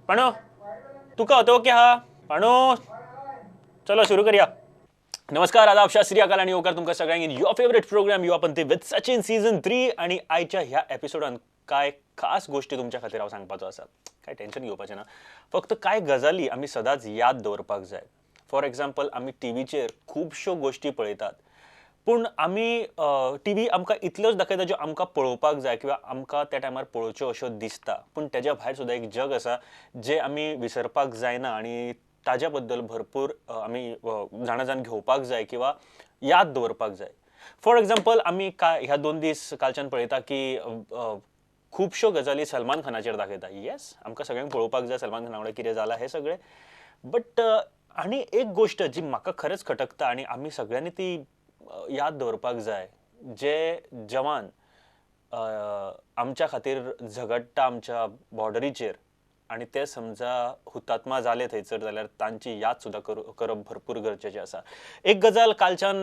पाणो तुका होतो ओके हा पाणो, चलो सुरू करूया. नमस्कार, आदाब, सत श्री अकाल आनी होकार तुमकां सगळ्यांक in your favourite programme Yuva Panthi with Sachin season 3. आनी आयच्या ह्या एपिसोडान काय खास गोष्टी तुमच्या खातीर हांव सांगपाचो आसा. काय टेन्शन घेवपाचें ना, फक्त कांय गजाली आमी सदांच याद दवरपाक जाय. फॉर एग्जाम्पल, आमी टीव्हीचेर खुबश्यो गोष्टी पळयतात, पूण आमी टीव्ही आमकां इतल्योच दाखयता ज्यो आमकां पळोवपाक जाय किंवा आमकां त्या टायमार पळोवच्यो अश्यो दिसता. पूण तेज्या भायर सुद्दां एक जग आसा जें आमी विसरपाक जायना आनी ताज्या बद्दल भरपूर आमी जाणा जाण घेवपाक जाय किंवा याद दवरपाक जाय. फॉर एग्जाम्पल, आमी काय ह्या 2 दीस कालच्यान पळयता की खुबश्यो गजाली सलमान खानाचेर दाखयता. येस, आमकां सगळ्यांक पळोवपाक जाय सलमान खाना वांगडा कितें जालां हें सगळें, बट आनी एक गोश्ट जी म्हाका खरेंच खटकता आनी आमी सगळ्यांनी ती याद दवरपाक जाय, जे जवान आमच्या खातीर झगडटा आमच्या बॉर्डरीचेर आनी ते समजा हुतात्मा जाले थंयसर जाल्यार तांची याद सुद्दां करप भरपूर गरजेचें आसा. एक गजाल कालच्यान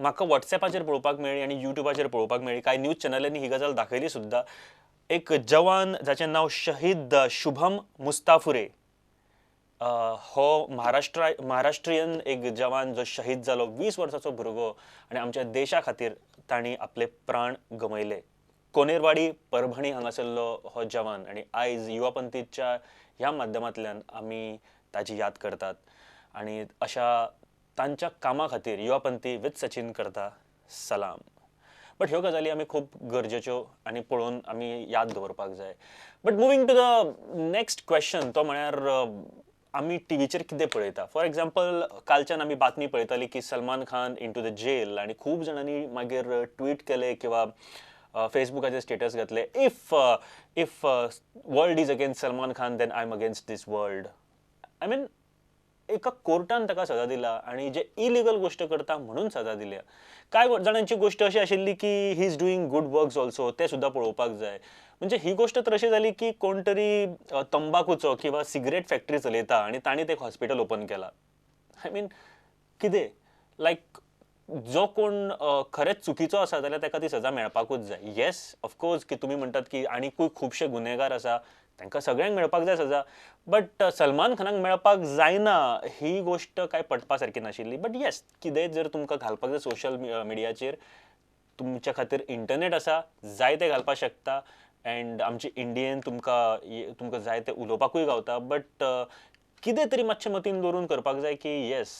म्हाका वॉट्सॅपाचेर पळोवपाक मेळ्ळी आनी युट्यूबाचेर पळोवपाक मेळ्ळी, कांय न्यूज चॅनलांनी ही गजाल दाखयली सुद्दां. एक जवान जाचें नांव शहीद शुभम मुस्ताफुरे, हो महाराष्ट्रीयन एक जवान जो शहीद जालो, 20 वर्साचो भुरगो आनी आमच्या देशा खातीर तांणी आपले प्राण गमयले. कोनेरवाडी परभणी हांगासरलो हो जवान आनी आयज युवा पंथीच्या ह्या माध्यमांतल्यान आमी ताजी याद करतात आनी अशा तांच्या कामा खातीर युवा पंथी विथ सचीन करता सलाम. बट ह्यो गजाली आमी खूब गरजेच्यो आनी पळोवन आमी याद दवरपाक जाय. But moving to the next question, तो म्हळ्यार आमी टीव्हीचेर कितें पळयता. फॉर एग्जाम्पल, कालच्यान आमी बातमी पळयताली की Salman Khan into the jail आनी खूब जाणांनी मागीर ट्वीट केले किंवा फेसबुकाचेर स्टेटस घातले, if if world is against Salman Khan then I am against this world. I mean, एका कोर्टान ताका सजा दिला आनी जे इलिगल गोश्ट करता म्हणून सजा दिल्या. कांय जाणांची गोश्ट अशी आशिल्ली की he is doing good works also, ते सुद्दां पळोवपाक जाय. म्हणजे ही गोश्ट तर अशी जाली की कोण तरी तंबाखूचो किंवा सिगरेट फॅक्टरी चलयता आनी तांणी ते हॉस्पिटल ओपन केला. I mean कितें, लायक जो कोण खरेंच चुकीचो आसा जाल्यार ताका ती सजा मेळपाकूच जाय. येस, ऑफकोर्स की तुमी म्हणटात की आनीकूय खुबशे गुन्हेगार आसा तांकां सगळ्यांक मेळपाक जाय सजा, बट सलमान खानाक मेळपाक जायना ही गोश्ट कांय पटपा सारकी नाशिल्ली. बट येस, कितेंय जर तुमकां घालपाक जाय सोशल मिडियाचेर, तुमच्या खातीर इंटरनेट आसा, जाय तें घालपाक शकता एंड आमचे इंडियेन तुमकां तुमकां जाय तें उलोवपाकूय गावता. बट कितें तरी मातशें मतीन दवरून करपाक जाय की येस,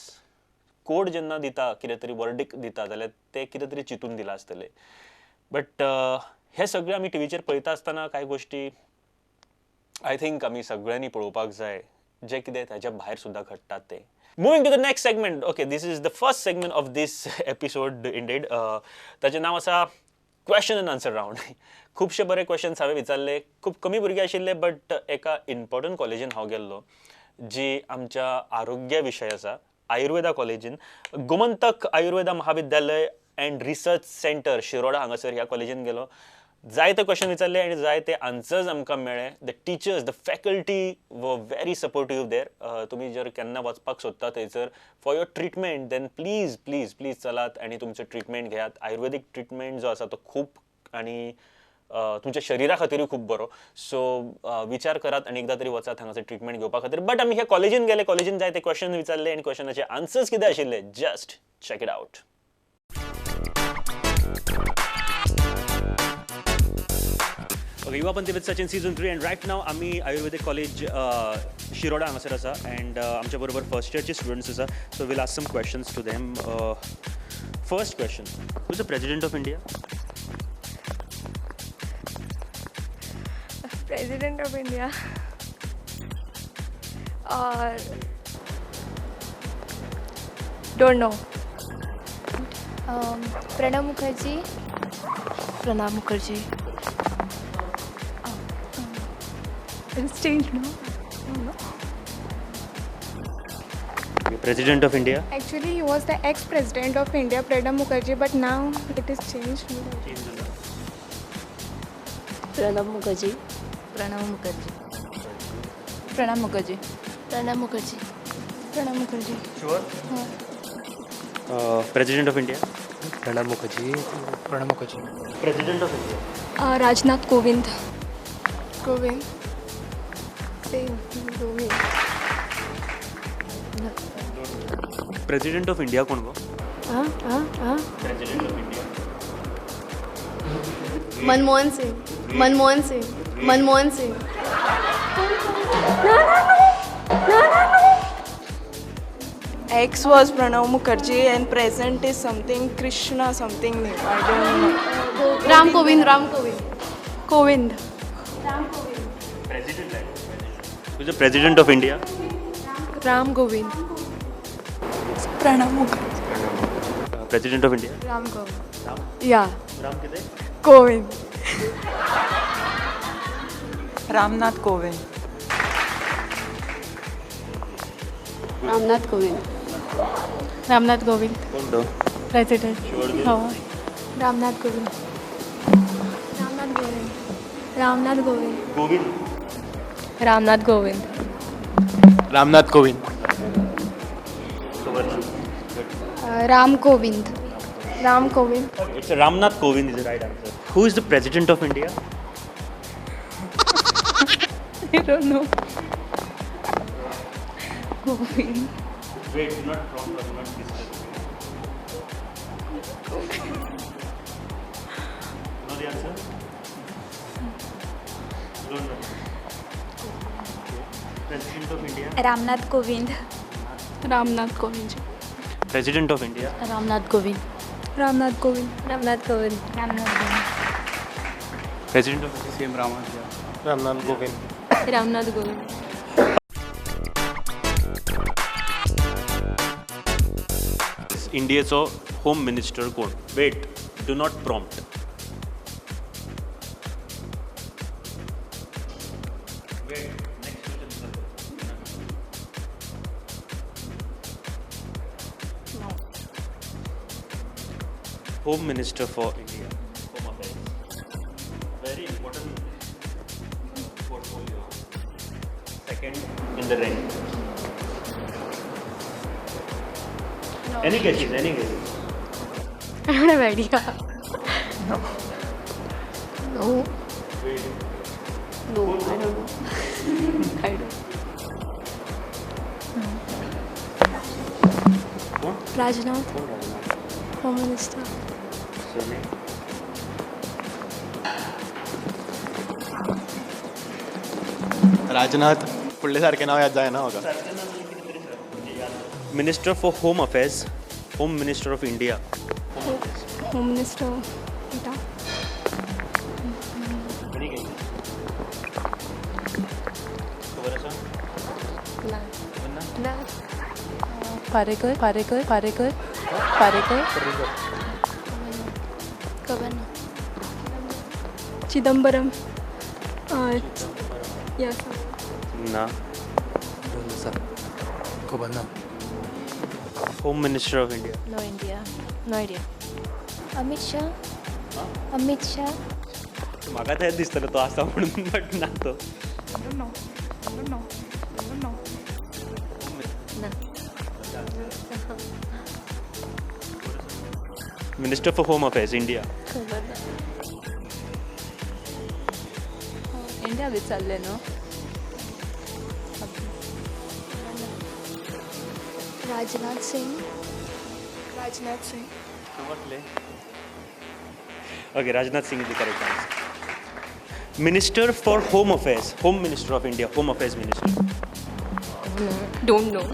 कोर्ट जेन्ना दिता कितें तरी वर्डीक दिता जाल्यार तें कितें तरी चिंतून दिलां आसतलें. बट हें सगळें आमी टीव्हीचेर पळयता आसतना कांय गोश्टी I think आमी सगळ्यांनी पळोवपाक जाय जें कितें ताच्या भायर सुद्दां घडटात तें. Moving to the next segment. Okay, this is the first segment of this episode indeed. ताचें नांव आसा क्वेश्चन एंड आन्सर रावंड. खुबशे बरे क्वेश्चन्स हांवें विचारले, खूब कमी भुरगे आशिल्ले, बट एका इम्पॉर्टंट कॉलेजीन हांव गेल्लो जी आमच्या आरोग्य विशय आसा, आयुर्वेदा कॉलेजीन, Gomantak Ayurveda Mahavidyalaya and research centre Shiroda हांगासर ह्या कॉलेजीन गेलो. जायते क्वेश्चन विचारले आनी जायते आन्सर्स आमकां मेळ्ळे. The teachers, the faculty were very supportive there. तुमी जर केन्ना वचपाक सोदता थंयसर for your treatment, then please please please चलात आनी तुमचें ट्रिटमेंट घेयात. आयुर्वेदीक ट्रिटमेंट जो आसा तो खूब आनी तुमच्या शरिरा खातीरूय खूब बरो. सो विचार करात आनी एकदां तरी वचात हांगासर ट्रिटमेंट घेवपा खातीर. बट आमी ह्या कॉलेजीन गेले, कॉलेजीन जायते क्वेश्चन विचारले आनी क्वेश्चनाचे आन्सर्स कितें आशिल्ले, just check it out. Okay, Yuva Panthi with Sachin season 3 and right now आमी आयुर्वेदीक कॉलेज शिरोडा हांगासर आसा एंड आमच्या बरोबर फर्स्ट इयरचे स्टुडंट्स आसा. So we'll ask some questions to them. First question, who is the president of India? President of India don't know. Pranab Mukherjee. Pranab Mukherjee. It's changed, no? No. President of India? Actually, he was the ex-president of India, Pranab Mukherjee, but now it is changed. Pranab Mukherjee. Pranab Mukherjee. Pranab Mukherjee. Pranab Mukherjee. Pranab Mukherjee. Sure? President of India? Pranab Mukherjee. Pranab Mukherjee. President of India? Rajnath Kovind. Kovind. Same. Govind. President of India कोण गो? President of India. Manmohan Singh. Manmohan Singh. Manmohan Singh. Ex was Pranav Mukherjee and present is something Krishna something name. I don't know. Ram Kovind. Ram Kovind. Kovind. President. Who is the president of India? Ram Kovind. Pranav Mukherjee. President of India. Ram Kovind. Yeah. Ram कितें? Kovind. Ramnath Kovind. Ramnath Kovind. Ramnath Kovind. कोण तो? President. Sure. Ramnath Kovind. Ramnath Kovind. Ramnath Kovind. Govind. Ramnath Kovind. Ramnath Kovind. Ram Kovind. Ram Kovind. It's Ramnath Kovind is the right answer. Who is the president of India? I don't know. Govind. Wait, do not prompt or do not disturb. You know the answer? You don't know. Okay. President of India. Ramnath Kovind. Ramnath Kovind. President of India. Ramnath Kovind. Ramnath Kovind. Ramnath Kovind. Ramnath Kovind. President of India. Same Ramnath. Ramnath Kovind. Ramnath Kovind. इंडियेचो home minister कोण? Wait, do not prompt. Wait, next question. Home minister for India. Home affairs. Very important portfolio. Second in the rank. No. Any guesses? Any guesses? I don't have idea. No. No. Wait. No, I don't know. I don't. What? Rajnath. What Rajnath? Home Minister. Surname? Rajnath. फुडले सारखे नाव याद जायना म्हाका. Minister for Home Affairs, Home Minister of India. Home Minister. Any guesses? खबर आसा? ना. खबर ना? ना. Parrikar. Parrikar. Parrikar. Parrikar. खबर ना. Chidambaram. Yes. ना. खबर ना. Home Minister of India. No idea. No idea. Amit Shah. Amit Shah. म्हाका तेंच दिसतलो तो आसा म्हणून, बट ना तो. I don't know. I don't know. I don't know. ना. Minister for Home Affairs, India. खबर ना. इंडिया विचारले न्हू. Rajnath Singh. Rajnath Singh. Okay, Rajnath Singh is the correct answer. Minister for Home Affairs, Home Minister of India, Home Affairs Minister. Don't know.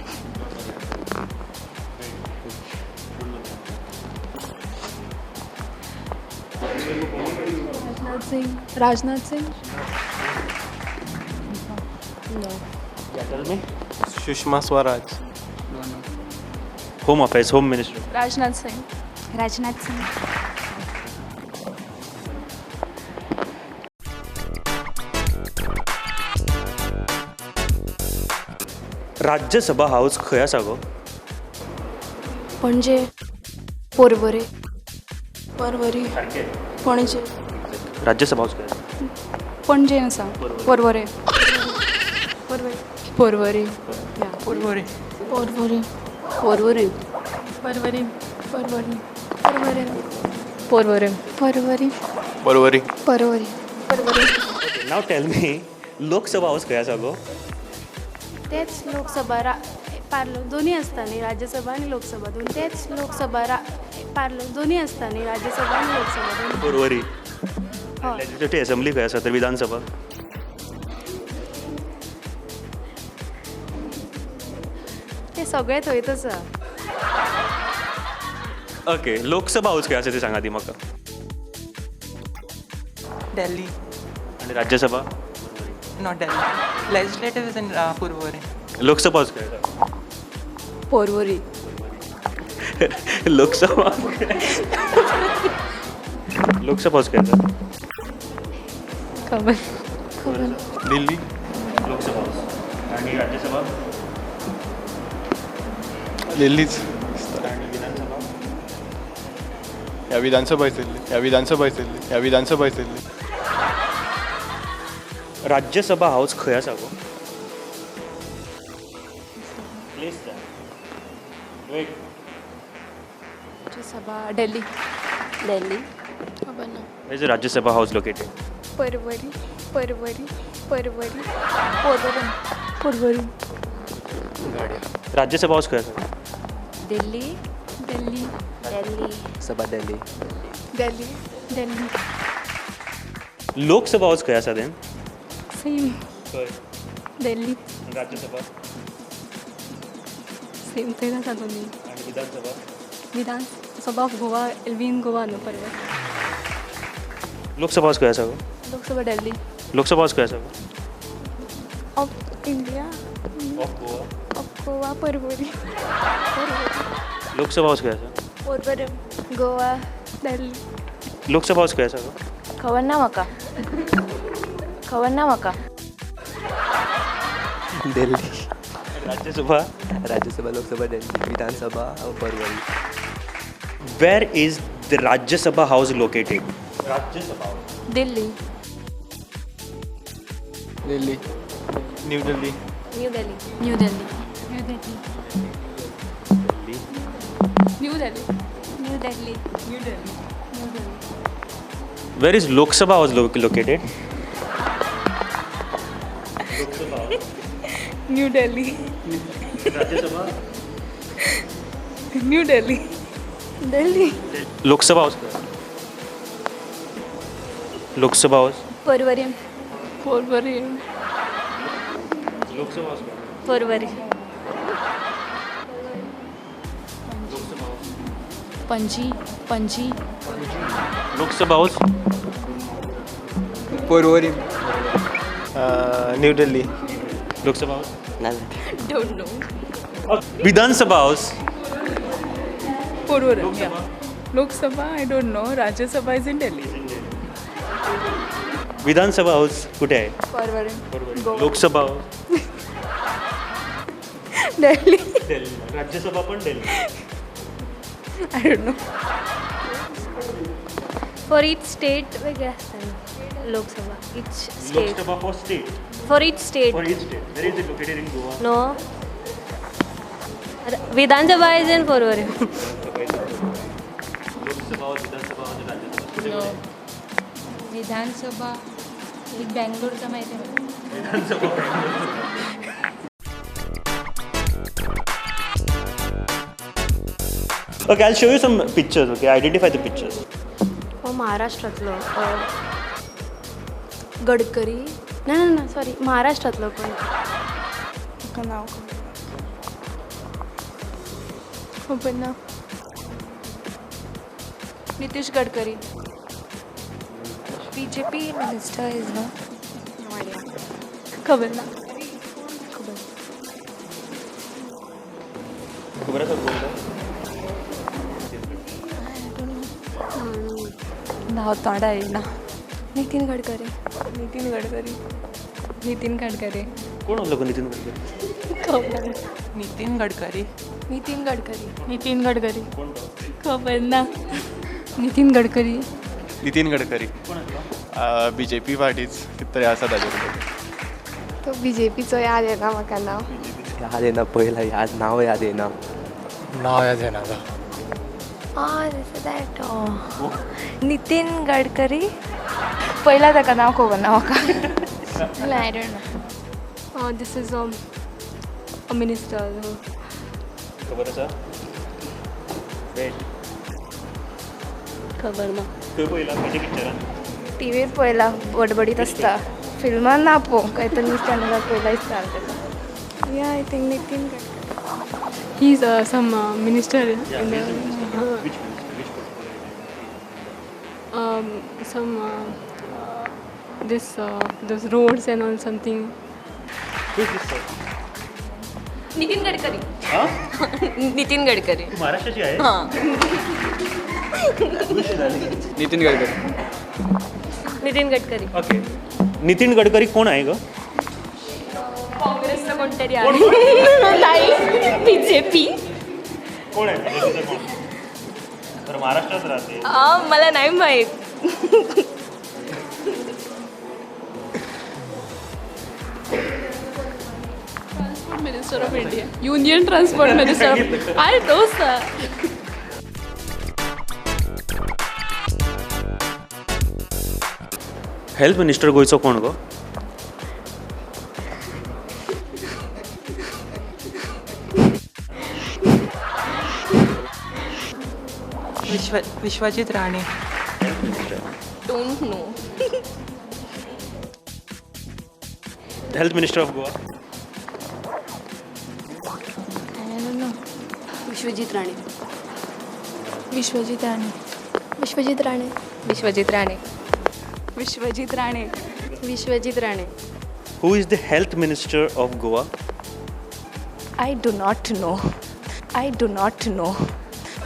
Rajnath Singh. Rajnath Singh. No. Yeah, tell me. Sushma Swaraj. Home Affairs, Home Minister. Rajnath Singh. Rajnath Singh. Rajya Sabha house खंय आसा गो? पणजे. पोरवरे. परवरी. Panaji. Rajya Sabha house खंय आसा? पणजे आसा. पोरवरे. परवरी. Porvorim. Porvorim. Porvorim. Porvorim. Porvorim. Porvorim. Porvorim. Porvorim. Porvorim. Porvorim. Porvorim. Porvorim. Now tell me, Lok Sabha house खंय आसा गो? तेच Lok Sabha Paarl दोन्ही आसता न्ही, राज्यसभा आनी लोकसभा दोन. तेच लोकसभा पार्ल दोन्ही आसता न्ही, राज्यसभा आनी लोकसभा दोन. पर्वरी. हय. लेजिस्लेटिव्ह असेंब्ली खंय आसा तर? विधानसभा. ते सगळे थंयच आसा. ओके, लोकसभा हाऊस खंय आसा ते सांगा ती म्हाका. Delhi. आनी Rajya Sabha? Not Delhi. Legislative is in Porvorim. Lok Sabha house खंय आसा? Porvorim. Lok Sabha, Lok Sabha house खंय आसा? खबर. दिल्ली. लोकसभा हाऊस आणि राज्यसभा? दिल्लीच. आणि विधानसभा? या विधानसभा is Delhi. या विधानसभा is Delhi. या विधानसभा is Delhi. Rajya Sabha house खंय आसा गो? प्लेस जाय. वेट. राज्यसभा दिल्ली. दिल्ली. खबर ना. Where is Rajya Sabha house located? Porvorim, Porvorim, Porvorim. Porvorim. Porvorim. Rajya Sabha house खंय आसा? दिल्ली. दिल्ली. दिल्ली. सभा दिल्ली. दिल्ली. दिल्ली. लोकसभा हाऊस खंय आसा then? Same. खंय? दिल्ली. राज्यसभा? सेम थंयच आसा दोन्ही. आणि विधानसभा? विधानसभा ऑफ गोवा एल्वीन गोवा न्हू परवरी. लोकसभा हाऊस खंय आसा गो? लोकसभा दिल्ली. लोकसभा हाऊस खंय आसा गो? Of India. Of Goa. Of Goa, Porvorim. Lok Sabha house खंय आसा? पोरवरीम. गोवा. दिल्ली. लोकसभा हाऊस खंय आसा गो? खबर ना म्हाका. खबर ना म्हाका. दिल्ली. राज्यसभा? राज्यसभा, लोकसभा दिल्ली, विधानसभा Porvorim. Where is the Rajya Sabha house located? Rajya Sabha house. Delhi. Delhi. New Delhi. New Delhi. New Delhi. New Delhi. New Delhi. New Delhi. New Delhi. New Delhi. Where is Lok Sabha house located? New Delhi. Rajya Sabha? New Delhi. Delhi. Lok Sabha house. Lok Sabha house. Porvorim. Porvorim. Lok Sabha house. Porvorim. Panaji. Panaji. Lok Sabha house. Porvorim. New Delhi. Lok Sabha house. Don't know. Vidhan Sabha house. Porvorim. Lok Sabha I don't know. Rajya Sabha is in Delhi. Vidhan Sabha house कुठे आहे? Porvorim. Lok Sabha house. Delhi. Delhi. Rajya Sabha पण Delhi. I don't know. For each state वेगळे आसता न्हू Lok Sabha. Each state. Lok Sabha for state. For each state. For each state. Where is it located in Goa? No, Vidhan Sabha is in Porvorim. Lok Sabha house, Vidhan Sabha house, Rajya Sabha कुठे कुठे? विधानसभा एक बँगलोरचा माहिती आहे मला. विधानसभा. Okay, I'll show you some pictures, okay? Identify the pictures. हो, महाराष्ट्रातलो गडकरी. ना ना ना, सॉरी, महाराष्ट्रातलो कोण? म्हाका नांव खबर. खबर ना. Nitish Gadkari. BJP minister is no. खबर ना. खबर आसा कोण तो? नाव तोंडा येयना. नितीन गडकरी. नितीन गडकरी. नितीन गडकरी. कोण उरलो गो नितीन गडकरी? खबर. नितीन गडकरी. नितीन गडकरी. नितीन गडकरी. कोण तो? खबर ना. नितीन गडकरी. नितीन गडकरी. बीजेपी पार्टीच कितें तरी आसा ताजे कडेन. तो बीजेपीचो याद येना म्हाका नांव. याद येना पयला याद नाव याद येना. नाव याद येना आतां. That Nitin Gadkari. पहिला ताका नाव खबर ना म्हाका. I don't know. This is a minister. खबर आसा? वेट, खबर ना. खंय पळयला? खंयच्या पिक्चरान? टीव्हीर पळयला, बडबडीत आसता. फिल्मान ना पळोवंक, खंय तर न्यूज चॅनलार पळयला दिसता हांवें ताका. Yeah, I think Nitin Gadkari. He is some minister. Yeah, in he is a minister. Which minister? Which portfolio? Some this those roads and all something. Who is this sir? Nitin Gadkari. हां? Nitin Gadkari. तू महाराष्ट्राची आहे? हां. Nitin Gadkari. Nitin Gadkari. Okay, Nitin Gadkari कोण आहे ग? काँग्रेसचं कोणतरी आहे. नाही, बीजेपी. कोण आहे? बीजेपीचं कोण? तर महाराष्ट्रात राहते. मला नाही माहीत. Transport minister of India, union transport minister. I know sir. Health minister गोंयचो कोण गो? Vishwajit Rane. Don't know. Health minister of Goa. I don't know. Vishwajit Rane. Vishwajit Rane. Vishwajit Rane. Vishwajit Rane. Vishwajit Rane. Vishwajit Rane. Who is the health minister of Goa? I do not know. I do not know.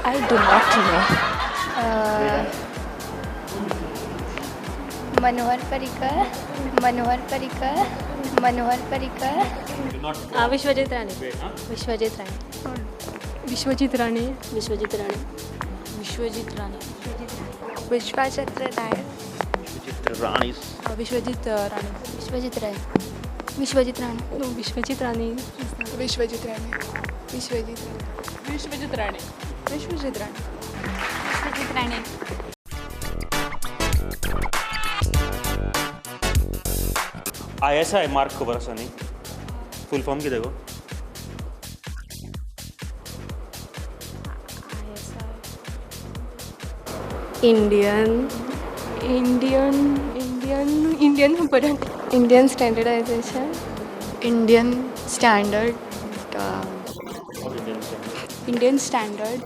I do not know. Manohar Parrikar. Manohar Parrikar. Manohar Parrikar. Vishwajit Rane. Vishwajit Rane. Vishwajit Rane. Vishwajit Rane. Vishwajit Rane. Vishwajit Rane. Vishwajit Rane. Vishwajit Rane. Vishwajit Rane. Vishwajit Rane. No, Vishwajit Rane. Vishwajit Rane. Vishwajit Rane. Vishwajit Rane. Vishwajit Rane. Vishwajit Rane. ISI mark खबर आसा न्ही? Full form कितें गो? Indian Indian Indian Indian खबर. Indian standardization. Indian standard. Indian standard.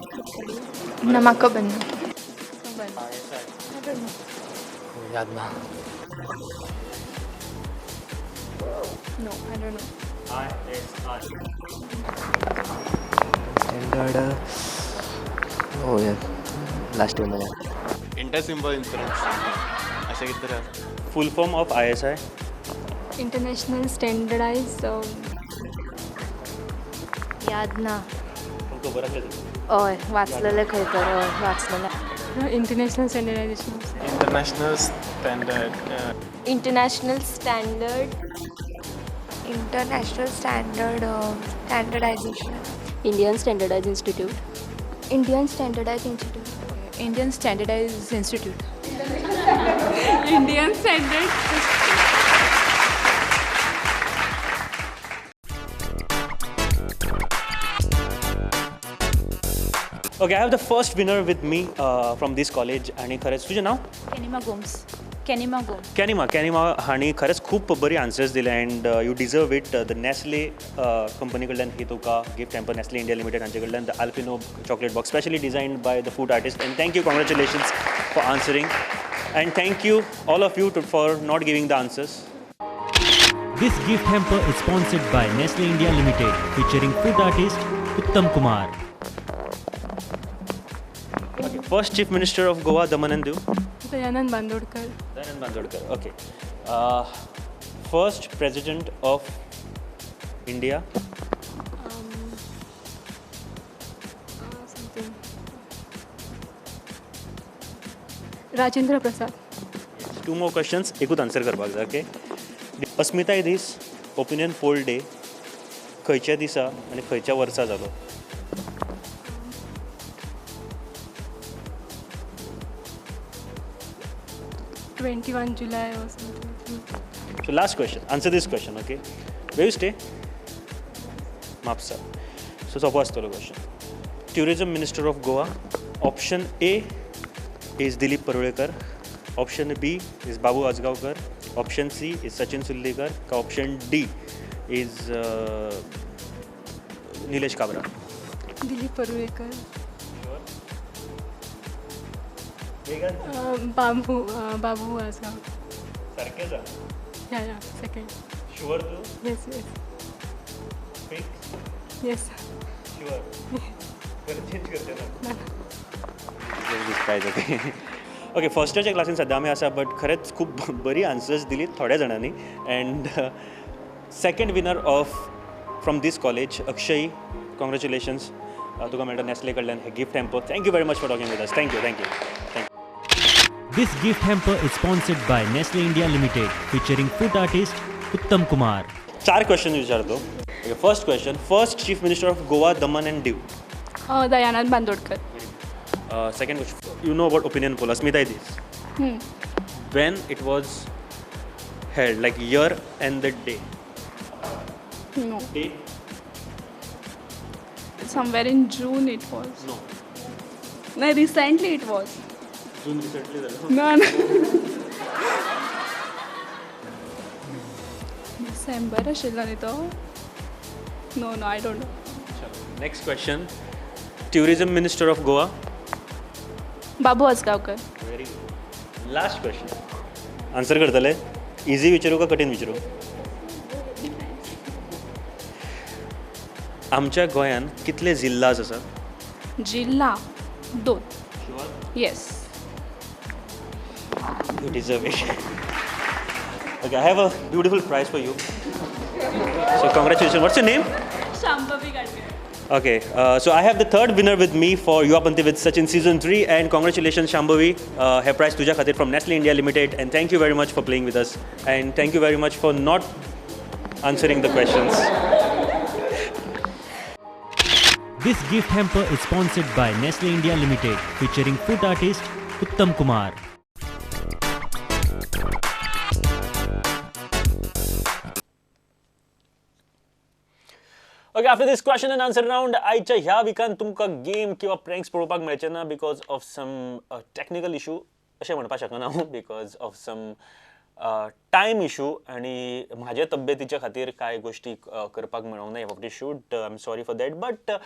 ना, म्हाका खबर ना. याद ना. No, I don't know. ISI. Standard. हो यार, लास्ट टाइम मला. इंटर सिम्पल इन्शुरन्स अशें कितें तरी आसा. Full form of ISI. International standardize. याद ना. खबर आसलें तुका? हय, वाचलेलें खंय तर. हय, वाचलेलें. International standardization. International standard. International standard. International standard standardization. Indian standardize institute. Indian standardize institute. Indian standardize institute. Indian standard. Okay, I have the first winner with me from this college. आणि खरेंच तुजें नांव? कॅनिमा गोम्स. कॅनिमा गोम्स. कॅनिमा. कॅनिमा हांणी खरेंच खूब बरी answers दिले and you deserve it. The Nestle company कडल्यान ही तुका gift hamper, Nestle India limited हांचे कडल्यान the Alpino chocolate box specially designed by the food artist. And thank you, congratulations for answering, and thank you all of you for not giving the answers. This gift hamper is sponsored by Nestle India Limited, featuring food artist Uttam Kumar. Okay, first Chief Minister of Goa, Daman and Diu. Dayanand Bandodkar. Dayanand Bandodkar. Okay. First President of India. Something. Rajendra Prasad. Two more questions. एकूच answer करपाक जाय. Okay. अस्मिताय दीस, opinion poll day खंयच्या दिसा आनी खंयच्या वर्सा जालो? 21 July or something. So last question, answer this question, okay? Where you stay? Mapsa. So सोपो आसतलो question. Tourism minister of Goa, option A is Dilip Parulekar, option B is Babu Ajgaonkar, option C is Sachin Sulekar, का option D is Nilesh Kabra. Dilip Parulekar. Babu Babu Ajgaonkar. सारकें जा. Yeah, second. Sure तूं? Yes, yes. Fix? Yes. Sure? परत change करचें ना? Prize. Okay okay, first इयरच्या क्लासीन सद्या आमी आसा, बट खरेंच खूब बरी आन्सर्स दिली थोड्या जाणांनी. And second winner of from this college Akshay, congratulations, तुका मेळटा नॅस्ले कडल्यान हें gift hamper. Thank you very much for talking with us. Thank you, thank you, thank you. This gift hamper is sponsored by Nestle India Limited, featuring food artist Uttam Kumar. चार question विचारतो. Okay, first question, first chief minister of Goa, Daman and Diu. Dayanand Bandodkar. Second question, you know about opinion poll, Asmita this. When it was held, like year and the day? No. Day? Somewhere in June it was. No. No, recently it was. June recently जालो? No, no. December आशिल्लो न्ही तो? No, no, I don't know. Next question, tourism minister of Goa. Babu Ajgaonkar. Very good. Last question, answer करतले? Easy विचारू का कठीण विचारू? आमच्या गोंयांत कितले जिल्लाज आसा? जिल्हा 2. Yes. You deserve it. Okay, I have a beautiful prize for you. So congratulations. What's your name? Shambhavi Gadkar. Okay, so I have the third winner with me for Yuva Panti with Sachin Season 3, and congratulations Shambhavi, hey prize तुझ्या खातीर from Nestle India Limited, and thank you very much for playing with us, and thank you very much for not answering the questions. This gift hamper is sponsored by Nestle India Limited, featuring food artist Uttam Kumar. Okay, after this question and answer round, आयच्या ह्या विकान तुमकां game किंवा pranks पळोवपाक मेळचे ना because of some technical issue, अशें म्हणपाक शकना हांव, because of some time issue आनी म्हाज्या तब्येतीच्या खातीर कांय गोश्टी करपाक मेळोंक ना ह्या फावटी shoot. I am sorry for that, but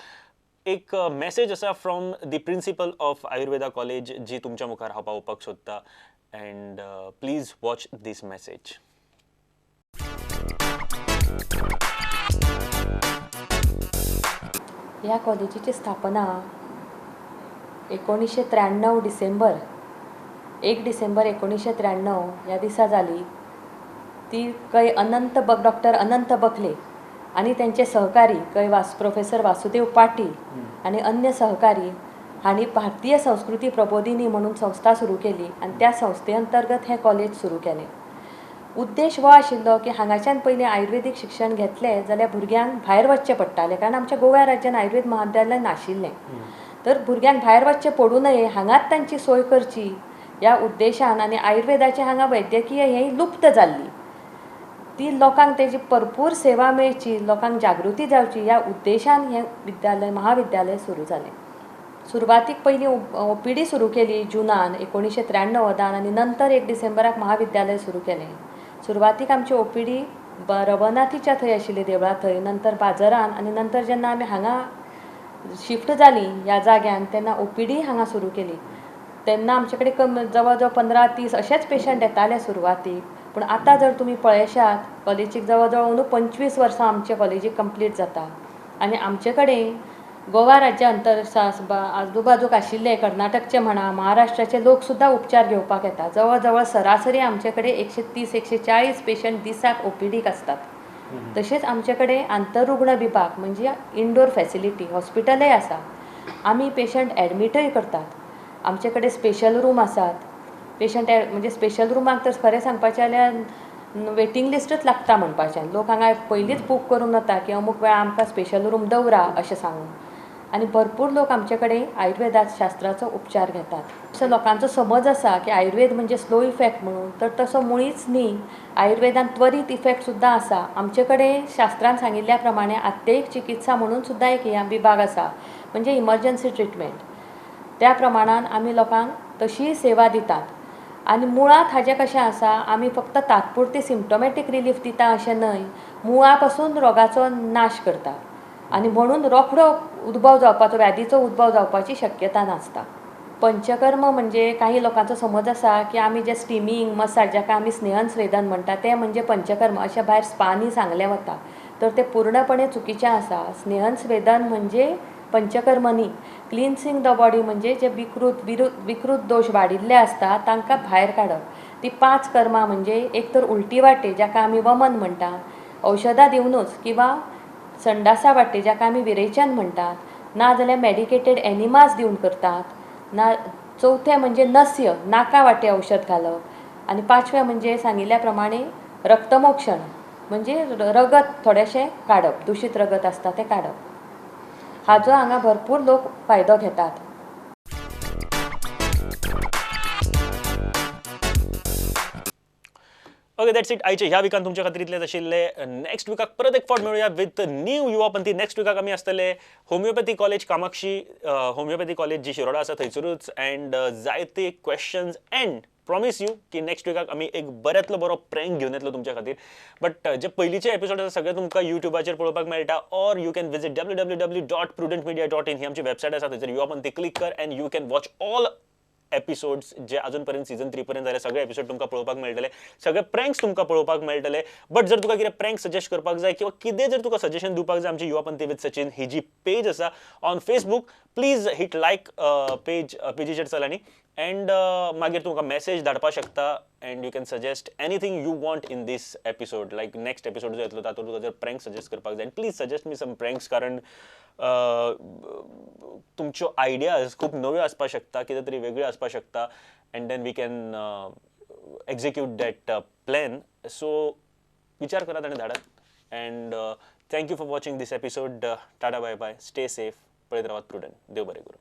एक मॅसेज आसा from the principal of Ayurveda college जी तुमच्या मुखार हांव पावोवपाक सोदता, and please watch this message. ह्या कॉलेजीची स्थापना 1993 डिसेंबर 1 डिसेंबर 1993 ह्या दिसा जाली. ती कै अनंत डॉक्टर अनंत बखले आनी त्यांचे सहकारी कै प्रोफेसर वासुदेव पाटील आनी अन्य सहकारी हांणी भारतीय संस्कृती प्रबोधिनी म्हणून संस्था सुरू केली आनी त्या संस्थे अंतर्गत हें कॉलेज सुरू केलें. उद्देश हो आशिल्लो की हांगाच्यान पयलीं आयुर्वेदीक शिक्षण घेतलें जाल्यार भुरग्यांक भायर वचचें पडटालें, कारण आमच्या गोव्या राज्यान आयुर्वेद महाविद्यालय नाशिल्लें. तर भुरग्यांक भायर वचचें पडूं नये, हांगाच तांची सोय करची ह्या उद्देशान, आनी आयुर्वेदाचें हांगा वैद्यकीय हें लुप्त जाल्ली ती लोकांक तेजी भरपूर सेवा मेळची, लोकांक जागृती जावची ह्या उद्देशान हें विद्यालय महाविद्यालय सुरू जालें. सुरवातीक पयलीं ओपीडी सुरू केली जुनान 1993 आनी नंतर 1 डिसेंबराक महाविद्यालय सुरू केलें. सुरवातीक आमची ओपीडी रवनाथीच्या थंय आशिल्ली देवळा थंय, नंतर बाजारान, आनी नंतर जेन्ना आमी हांगा शिफ्ट जालीं ह्या जाग्यान तेन्ना ओपीडी हांगा सुरू केली. तेन्ना आमचे कडेन कम जवळ जवळ 15-30 अशेच पेशंट येताले सुरवातीक, पूण आतां जर तुमी पळयशात कॉलेजीक जवळ जवळ अंदू 25 वर्सां आमचे कॉलेजीक कंप्लीट जाता आनी आमचे कडेन गोवा राज्या अंतर आजूबाजूक आशिल्ले कर्नाटकचे म्हणा महाराष्ट्राचे लोक सुद्दां उपचार घेवपाक येता. जवळ जवळ सरासरी आमचे कडेन 130-140 पेशंट दिसाक ओपीडीक आसतात. तशेंच आमचे कडेन आंतररुग्ण विभाग म्हणजे इंडोर फॅसिलिटी हॉस्पिटलय आसा. आमी पेशंट एडमिटय करतात. आमचे कडेन स्पेशल रूम आसात. पेशंट म्हणजे स्पेशल रुमाक तर खरें सांगपाचें जाल्यार वेटींग लिस्टच लागता म्हणपाचें. लोक हांगा पयलींच बूक करून वता की अमूक वेळार आमकां स्पेशल रूम दवरा अशें सांगून. आनी भरपूर लोक आमचे कडेन आयुर्वेदा शास्त्राचो उपचार घेतात. असो लोकांचो समज आसा की आयुर्वेद म्हणजे स्लो इफेक्ट म्हणून, तर तसो मुळीच न्ही. आयुर्वेदान त्वरीत इफेक्ट सुद्दां आसा. आमचे कडेन शास्त्रान सांगिल्ल्या प्रमाणे आत्ययिक चिकित्सा म्हणून सुद्दां एक विभाग आसा, म्हणजे इमर्जन्सी ट्रिटमेंट. त्या प्रमाणान आमी लोकांक तशीय सेवा दितात. आनी मुळांत हाजें कशें आसा, आमी फक्त तात्पुरती सिम्टोमॅटीक रिलीफ दिता अशें न्हय, मुळा पासून रोगाचो नाश करता आनी म्हणून रोखडो उद्भव जावपाचो, व्याधीचो उद्भव जावपाची शक्यता नासता. पंचकर्म म्हणजे काही लोकांचो समज आसा की आमी जे स्टिमींग मसाज जाका आमी स्नेहन स्वेदन म्हणटा तें म्हणजे पंचकर्म अशें भायर स्पानी सांगलें वता, तर तें पूर्णपणे चुकीचें आसा. स्नेहन स्वेदन म्हणजे पंचकर्म न्ही. क्लिन्सिंग the body म्हणजे जे विकृत दोश वाडिल्ले आसता तांकां भायर काडप. ती 5 कर्मां म्हणजे एक तर उलटी वाटे जाका आमी वमन म्हणटा, औषधां दिवनूच, किंवा संडासा वाटे जाका आमी विरेचन म्हणटात, ना जाल्यार मॅडिकेटेड एनिमास दिवन करतात, ना चवथें म्हणजे नस्य नाका वाटे औषध घालप, आनी पांचवें म्हणजे सांगिल्ल्या प्रमाणे रक्तमोक्षण म्हणजे रगत थोडेशें काडप, दुशीत रगत आसता तें काडप. हाजो हांगा भरपूर लोक फायदो घेतात. ओके, that's it आयचे ह्या विकान तुमच्या खातीर इतलेंच आशिल्लें. नेक्स्ट विकाक परत एक फावट मेळुया विथ न्यू युवापंथी. नेक्स्ट विकाक आमी आसतले homeopathy college, Kamakshi homeopathy college जी शिरोडा आसा थंयसरूच, अँड जायते क्वेश्चन्स अँड प्रॉमीस you की नेक्स्ट विकाक आमी एक बऱ्यांतलो बरो प्रँक घेवन येतलो तुमच्या खातीर. बट जे पयलींचे एपिसोड आसा सगळे तुमकां युट्यूबाचेर पळोवपाक मेळटा, or you can visit www.prudentmedia.in ही आमची वेबसायट आसा, थंयसर युवापंथी क्लिक कर and you can watch all episodes जे अजून पर्यंत सीझन 3 पर्यंत जाले सगळे एपिसोड तुमकां पळोवपाक मेळटले, सगळे प्रँक्स तुमकां पळोवपाक मेळटले. बट जर तुका कितें प्रँक सजेस्ट करपाक जाय किंवा कितें जर तुका सजेशन दिवपाक जाय, आमची युवापंथी विथ सचिन ही जी पेज आसा on Facebook, please hit like page, पेजीचेर चल आनी एंड मागीर तुमकां मॅसेज धाडपाक शकता and you can suggest anything you want in this episode. Like next episode जो येतलो तातूंत तुका जर प्रँक सजेस्ट करपाक जाय, please suggest me some pranks, कारण तुमच्यो आयडियाज खूब नव्यो आसपाक शकता, कितें तरी वेगळ्यो आसपाक शकता, and then we can execute that plan. So विचार करात आनी धाडात. And thank you for watching this episode. Tata, bye bye, stay safe, पळयत रावात प्रुडंट. देव बरें करूं.